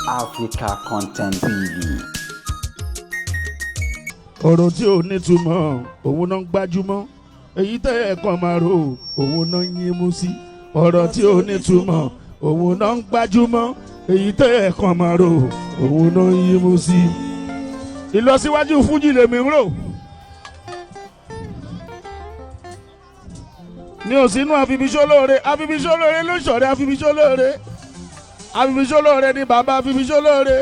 Africa Content TV. Ọ̀rọ̀ tí ò nítumọ̀ òun náà ń gbájúmọ́, èyí tẹ́ ẹ̀ kàn máa rò òun náà ń yín mú sí. Ọ̀rọ̀ tí ò nítumọ̀ òun náà ń gbájúmọ́, èyí tẹ́ ẹ̀ kàn máa rò òun náà ń yín mú sí. Ìlọsíwájú fújì lèmi ń rò. Mi ò sínú àfibiṣólóore. Àfibiṣólóore ló ṣọ̀rẹ́ àfibiṣólóore. Àfibiṣólóore ni bàbá àfibiṣólóore.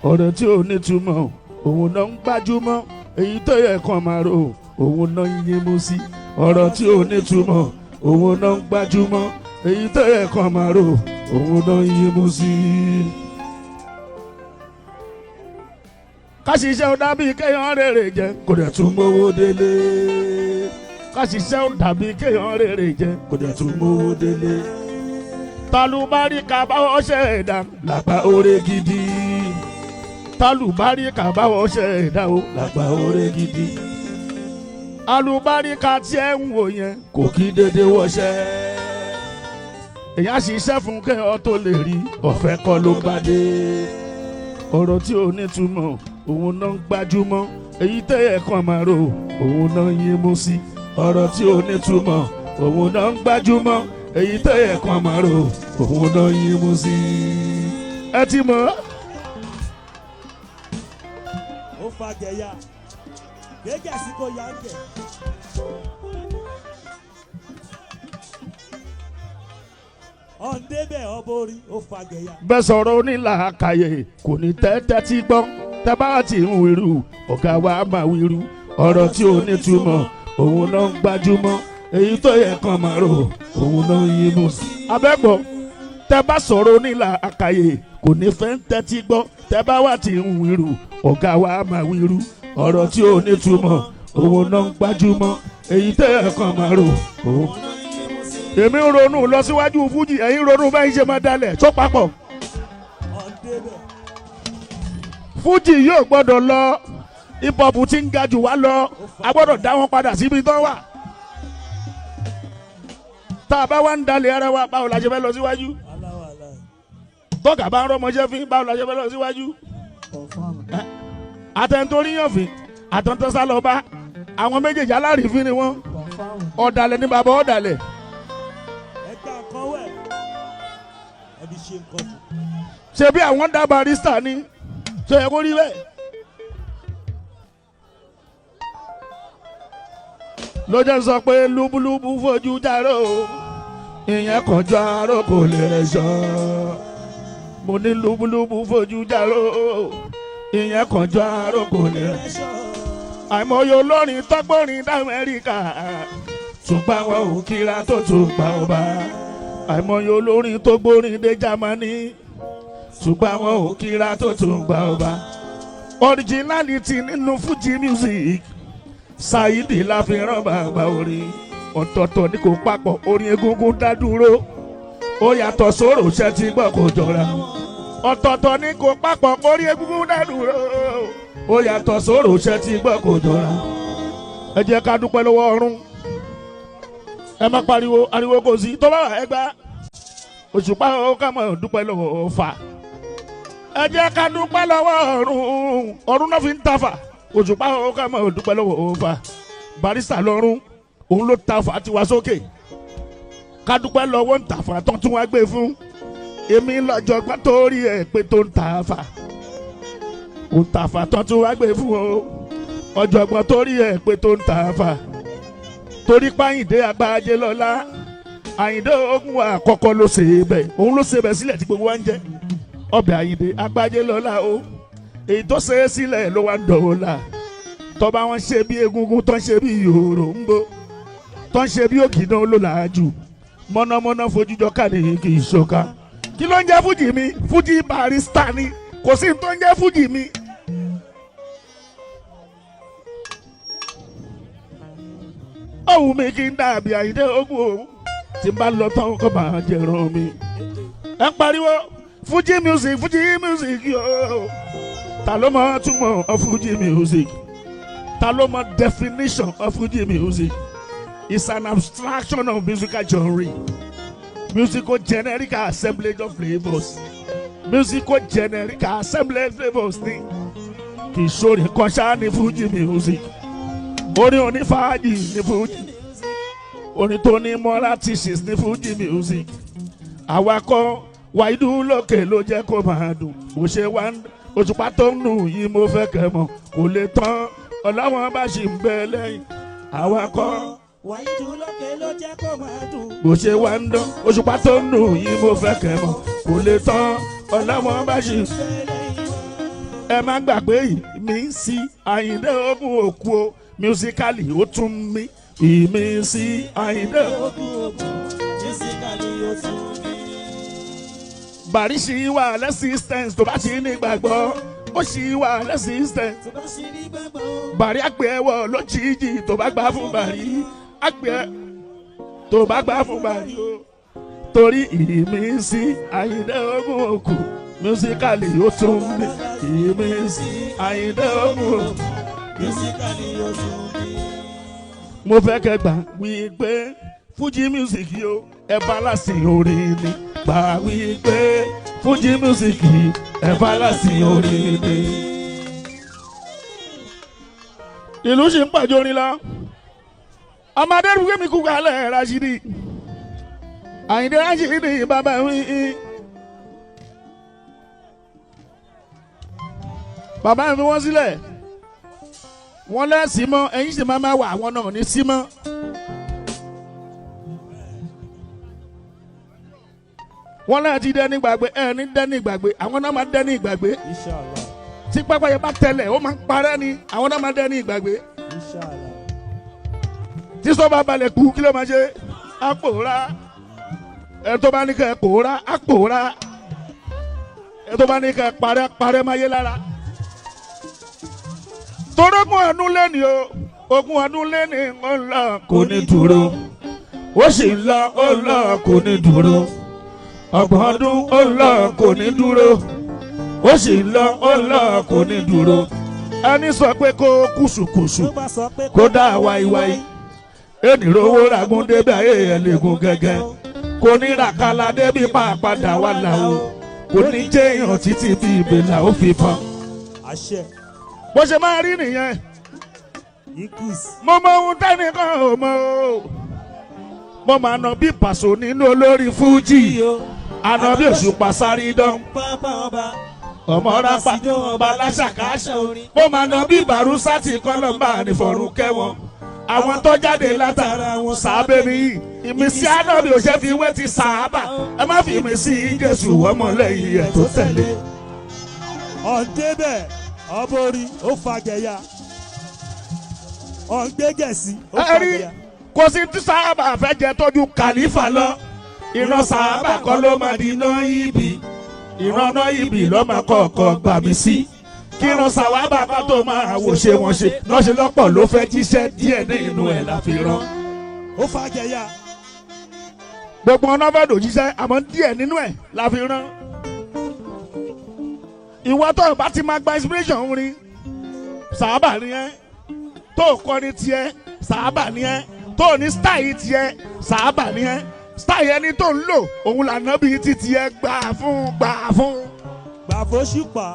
Ọ̀rọ̀ tí ò nítumọ̀ òun náà ń gbájúmọ́, èyí tó yẹ kàn máa rò òun náà ń yín mú sí. Ọ̀rọ̀ tí ò nítumọ̀ òun náà ń gbájúmọ́, èyí tó yẹ kàn máa rò òun náà ń yín mú sí. Ká ṣiṣẹ́ ó dàbí kéèyàn rèrè jẹ, kò dẹ̀ tún mówó délé. Ká ṣiṣẹ́ ó dàbí kéèyàn rèrè jẹ, kò dẹ̀ tún mówó délé. Talùbáríkà báwọ̀ ṣe ẹ̀dá làgbà oore gidi. Talùbáríkà báwọ̀ ṣe ẹ̀dá o làgbà oore gidi. Alùbáríkà tí ẹ ń wò yẹn kò kí dédé wọṣẹ́. Èyàn ṣiṣẹ́ fún kéèyàn tó lè rí, ọ̀fẹ́ kọ́ ló bá dé. Ọ̀rọ̀ tí ò nítumọ̀ òun náà ń gbájúmọ́, èyí tẹ́ ẹ̀ kàn máa rò òun náà ń yín mú sí. Ọ̀rọ̀ tí ò nítumọ̀ òun náà ń gbájúmọ́, èyí tẹ́ ẹ̀ kàn máa rò òun náà ń yín mú sí. Ẹ ti mọ̀ ọ́. Ó fa gẹ̀yà gbẹ́gẹ̀ sí kò yá ń gẹ̀. Ọ̀ǹdẹ́bẹ̀ ọbọ̀ orí ó fa gẹ̀yà. Bẹ́ẹ̀ sọ̀rọ̀ onílàákàyè kò ní tẹ́tẹ́ tí gbọ́, tẹ́ bá ti ń wíru ọ̀gá wa máa wíru. Ọ̀rọ̀ tí ò nítumọ̀ òun náà ń gbájúmọ́, èyí tó yẹ kàn máa rò òun náà ń yín mú sí. Abẹ́gbọ́, tẹ́ bá sọ̀rọ̀ onílàákàyè kò ní fẹ́ ń tẹ́tí gbọ́, tẹ́ bá wà tí ń wíru ọ̀gá wa máa wíru. Ọ̀rọ̀ tí ò nítumọ̀ òun náà ń gbájúmọ́, èyí tó yẹ kàn máa rò òun. Èmi ń ronú lọ síwájú fújì, ẹ̀yin ronú bẹ́ẹ̀ ṣe máa dalẹ̀ tó papọ̀. Ọ̀ǹdẹ́bẹ̀. Fújì yóò gbọ́dọ̀ lọ, hip hop ti ń ga jù wá lọ, a gbọ́dọ̀ dá wọn padà síbi tán wà. Tá a bá wá ń dalẹ̀ ara wa, báwo la ṣe fẹ́ lọ síwájú? Aláwọ̀ aláì. Tọ́ka bá ń rọ́mọṣẹ́ fín, báwo la ṣe fẹ́ lọ síwájú? Àtẹ̀ntoríyàn fín, àtẹ̀ntọ́sá lọ bá àwọn méjèèjì, alárìífín ni wọ́n. Ọ̀dàlẹ̀ ní bàbá ọ̀dàlẹ̀. Ẹ gbà nǹkan wẹ̀, ẹbí ṣe nǹkan fún. Ṣe bí àwọn dá barista ni, ṣe yẹ kó rí bẹ́ẹ̀. Ló jẹ́ sọ pé lúbúlúbú fojú járó, ìyẹn kọjú aró kò lè rẹ̀ sọ. Mo ní lúbúlúbú fojú járó, ìyẹn kọjú aró kò lè rẹ̀ sọ. Àìmọye olórin tọ́gbọ́rin d'Amẹ́ríkà, ṣùgbọ́n àwọn ò kíra tó tún gbà ọba. Àìmọye olórin tó gbórin dé Jámánì, ṣùgbọ́n àwọn ò kíra tó tún gbà ọba. Originality nínú Fuji music, Saidi la fi rán bàbá orin. Ọ̀tọ̀ọ̀tọ̀ ní kò papọ̀, orin egungun dá dúró, ó yàtọ̀ sóró ṣẹ́ tí gbọ́ kò jọra. Ọ̀tọ̀ọ̀tọ̀ ní kò papọ̀, orin egungun dá dúró, ó yàtọ̀ sóró ṣẹ́ tí gbọ́ kò jọra. Ẹ jẹ́ ká dúpẹ́ lọ́wọ́ ọ̀run. Ẹ má pariwo, ariwo kò sí tó bá wà. Ẹ gbá òṣùpá ó ká mọ̀ dúpẹ́ lọ́wọ́ ọ̀fà. Ẹ jẹ́ ká dúpẹ́ lọ́wọ́ ọ̀run. Ọ̀run náà fi ń tafà. Òṣùpá ó ká mọ̀ dúpẹ́ lọ́wọ́ ọ̀fà. Barista lọ́run, òun ló tafà tiwa sókè. Ká dúpẹ́ lọ́wọ́ ń tafà tán tún wá gbé fún èmi lọ́jọ́gbọ́n torí ẹ̀ pé tó ń tafà kò tafà tán tún wá gbé fún o. Ọ̀jọ̀gbọ́n torí ẹ̀ pé tó ń tafà, torí páyìndé agbájé lọ́la, Àyìndé ogun àkọ́kọ́ ló ṣe é bẹ̀, òun ló ṣe é bẹ̀ sílẹ̀ tí gbogbo wa ń jẹ ọbẹ̀. Àyìndé agbájé lọ́la o, èyí tó ṣe é sílẹ̀ ló wá ń dọ̀wọ́ la. Tọ́ba wọn ṣe bí egungun, tó ń ṣe bí ìhòòrò ń bó, tó ń ṣe bí ògìdán ló là á jù. Mọ̀nàmọ́ná fojújọ káàdì kì í ṣoka. Kí ló ń jẹ́ fújì mi? Fújì barista ni, kò sí ní tó ń jẹ́ fújì mi. Ọ̀hún mi kí n dàbí Àyìndé ogun òun tí n bá lọ tán kó máa jẹran mi. Ẹ ń pariwo Fuji music, Fuji music yóò. Ta ló mọ túmọ̀ of Fuji music? Ta ló mọ definition of Fuji music? It's an abstraction of musical genre, musical generic assemblage of flavours. Musical generic assembly flavours ni. Kì í sórin kan ṣáá ní Fuji music. Orin onífàájì ní Fuji. Orin tó ní moral teachings ní Fuji music. Awakọ̀ wàídù lókè ló jẹ́ kó máa dùn. Bó ṣe wá ń òṣùpá tó ń nù yìí mo fẹ́ kẹ́ mọ̀ kò lè tán. Ọlọ́wọ́n bá ṣì ń bẹ lẹ́yìn. Awakọ̀ Wàyídù lókè ló jẹ́ kó máa dùn. Bó ṣe wá ń dán òṣùpá tó ń nù yìí mo fẹ́ kẹ́ mọ̀ kò lè tán. Ọlọ́wọ́n bá ṣì ń ẹ má gbàgbé ìmísí Àyìndé Ògún òkú o musically ó tún mí ìmísí Àyìndé Ogun ogun musically ó tún mí. Bàrí ṣì wà lẹ́sìstẹ̀ǹsì tó bá ṣì ní gbàgbọ́ ó ṣì wà lẹ́sìstẹ̀ǹsì Tó bá ṣì ní gbàgbọ́. Bàrí àgbẹ̀ ẹ̀wọ̀ lójijì tó bá gbà fún Bàrí àgbẹ̀ tó bá gbà fún Bàrí o torí ìmísí Àyìndé Ògún òkú musically ó tún mí ìmísí Àyìndé Ògún òkú. Musically ó tún mí. Mo fẹ́ kẹ́ gbà wípé Fuji music yìí o ẹ balasi orin ni gbà wípé Fuji music yìí ẹ balasi orin ni. Ìlú ṣì ń pàjọ orin lọ ọmọ adérúgbé mi kú kalẹ̀ Rashidi Àyìndé Rashidi bàbá mi. Bàbá mi fi wọ́n sílẹ̀ wọ́n lẹ́sìn mọ́ ẹ̀yin sì máa ma wà àwọn náà ní sí mọ́. Wọ́n náà ti dẹ́ni gbàgbé ẹni dẹ́ni gbàgbé àwọn náà máa dẹ́ni gbàgbé Inshallah. tí pápá yẹn bá tẹlẹ̀ ó máa ń parẹ́ ni àwọn náà máa dẹ́ni gbàgbé Inshallah. tí sọ́ba balẹ̀ kú kí ló máa ṣe á pòórá ẹ tó bá ní kẹ́ pòórá á pòórá ẹ tó bá ní kẹ́ parẹ́ parẹ́ máa yé lára. Torógún ọdún lẹ́ni o ogún ọdún lẹ́ni ó ń lọ kò ní dúró ó sì ń lọ ó ń lọ kò ní dúró ọgbọ̀n ọdún ó ń lọ kò ní dúró ó sì ń lọ ó ń lọ kò ní dúró ẹni sọ pé kó kùsùkùsù Tó bá sọ pé kó dá wáíwáí ẹnìrówó ragún débi ayé ẹ̀ lẹ́gùn gẹ́gẹ́ kò ní ràkàlà débi pàápàá wà láwo kò ní jẹ́yàn títí bí ìbèlà ó fi fọ́n. Àṣẹ. Bó ṣe máa rí nìyẹn. Ikus. Mo mọ ohun tẹ́nìkan ò mọ o mo máa nà bí Pàṣọ nínú olórí Fújì àná bí Òṣùpá sáré dán Pápá ọba. ọmọ rápá ọba láṣàkáṣà mo máa nà bí Bàrúsátì kọ́lọ́mbà nífọ̀rún kẹ́wọ́n àwọn tó jáde látara wọn sàábẹ́ nìyí ìmísí ànábì ò ṣe fi wé ti sàábà ẹ má fi ìmísí Jésù ọmọlẹ́yìn ẹ̀ tó tẹ̀lé. Ọ̀ndébẹ̀ ọbọ̀rí ó fagẹ̀yà. Ọ̀ngbẹ́gẹ̀sí ó Ẹ rí fagẹ̀yà. kò sí tí sàábà fẹ́ jẹ tọ́jú kàlífà lọ ìran sàábà kọ́ ló máa di iná ibi ìran náà ibi ló máa kọ̀ọ̀kan gbà mí sí kíran sàwábà bá tó máa wò ṣe wọ́n ṣe lọ́ṣẹ̀ lọ́pọ̀ ló fẹ́ jíṣẹ́ díẹ̀ ní inú ẹ̀ la fi rán. Ó fagẹ̀yà. Gbogbo ọ̀nà fẹ́ dòjíṣẹ́ àmọ́ díẹ̀ nínú ẹ̀ la fi rán. Ìwọ tó o bá ti máa gba inspiration rin sàábà ni ẹ tó o kọrin tiẹ̀ sàábà ni ẹ tó o ní style tiẹ̀ sàábà ni ẹ style ẹni tó ń lò òun làná bíi ti tiẹ̀ gbà fún gbà fún. Gbàfóṣùpá.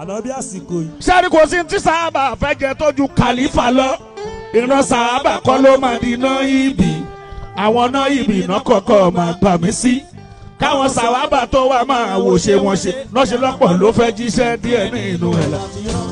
Ànábì àsìkò yìí. Sẹ́ni kò sí tí sàábà fẹ́ jẹ tọ́jú kàlífà lọ ìran sàábà kọ́ ló máa di iná ibi àwọn iná ibi iná kọ̀ọ̀kan máa gbà mí sí káwọn sàwábà tó wà máa wò ṣe wọ́n ṣe lọ́ṣẹ̀ lọ́pọ̀ ló fẹ́ jíṣẹ́ díẹ̀ ní inú ẹ̀ la.